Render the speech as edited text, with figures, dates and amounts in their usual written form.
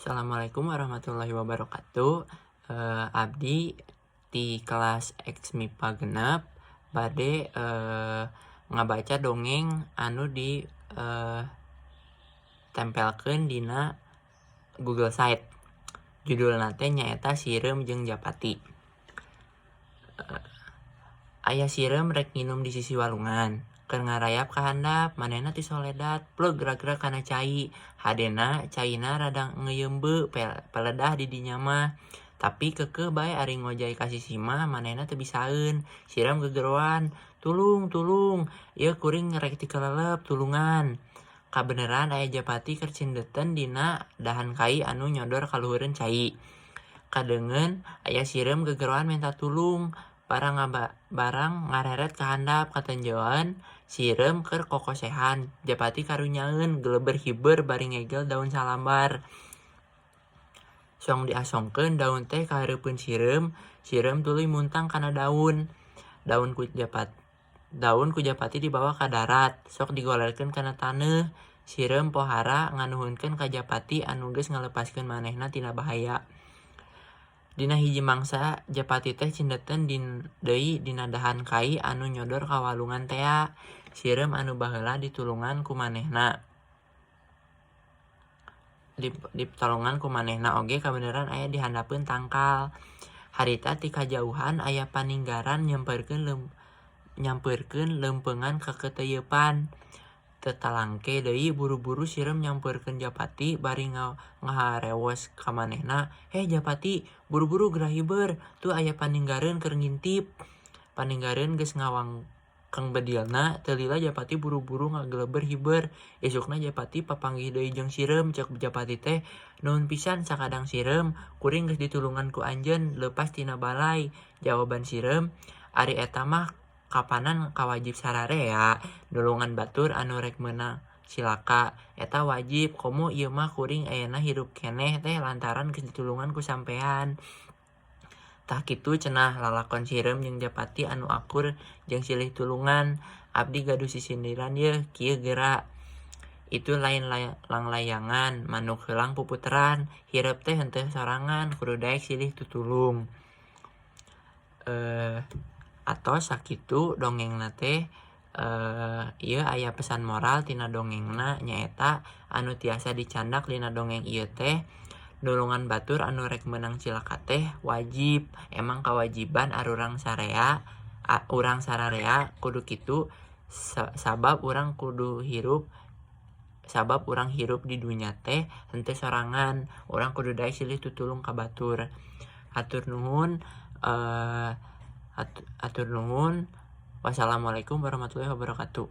Assalamualaikum warahmatullahi wabarakatuh. Abdi di kelas X MIPA 6 bade ngabaca dongeng anu di tempelkeun dina Google Site. Judulna teh nyaeta Sireum jeung Japati. Aya sireum rek nginum di sisi walungan. Keur ngarayap ka handap, manehna tisoledat plug ragrag kana cai. Hadena caina rada ngeuyeumbeut peledah di dinya mah. Tapi keukeuh bae ari ngojay ka sisi mah manehna teu bisaeun. Sireum gegeroan, "Tulung, tulung, ieu kuring rek tikelelep, tulungan." Kabeneran aya japati keur cindeuten dina dahan kai anu nyodor ka luhureun cai. Kadeungeun aya sireum gegeroan menta tulung, barang ngareret ka handap katenjoan sireum keur kokosehan. Japati karunyaeun geleber hiber bari ngegel daun salambar. Song diasongkeun daun teh ka hareupeun sireum, sireum tuluy muntang kana daun. Daun ku japati dibawa ka darat, sok digolerkeun kana taneuh. Sireum pohara nganuhunkeun ka japati anu geus ngalepaskeun manehna tina bahaya. Dina hiji mangsa japati teh cindeuten deui dina dahan kai anu nyodor ka walungan tea. Sireum anu baheula ditulungan ku manehna oge kabeneran aya di handapeun tangkal. Harita ti kajauhan aya paninggaran nyampeurkeun leumpeungan kakeuteuyepan. Teu talangke deui buru-buru sireum nyampeurkeun japati bari ngaharewos ka manehna, "Heh japati, buru-buru geura hiber, tuh aya paninggareun keur ngintip." Paninggareun geus ngawangkeng bedilna, teu lila japati buru-buru ngageleber hiber. Isukna japati papanggih deui jeung sireum, ceuk japati teh, "Nuhun pisan sakadang sireum, kuring geus ditulungan ku anjeun leupas tina balai." Jawaban sireum, "Ari eta mah kapanan kawajib sararea, nulungan batur anu rek meunang cilaka, eta wajib, komo ieu mah kuring ayeuna hirup keneh teh lantaran geus ditulungan ku sampean." Tah kitu cenah lalakon sireum jeung japati anu akur jeung silih tulungan. Abdi gaduh sisindiran yeuh, kieu geura. Itu lain langlayangan, manuk heulang puputeran, hireup teh henteu sorangan, kudu daek silih tutulung. Atos sakitu dongengna teh. Ieu aya pesan moral tina dongengna, nyaeta anu tiasa dicandak dina dongeng ieu teh nulungan batur anu rek meunang cilaka teh wajib, emang kawajiban arurang sarea, urang sararea kudu kitu, sabab urang kudu hirup, sabab urang hirup di dunya teh henteu sorangan, urang kudu daek silih tutulung ka batur. Hatur nuhun, hatur nuhun. Wassalamualaikum warahmatullahi wabarakatuh.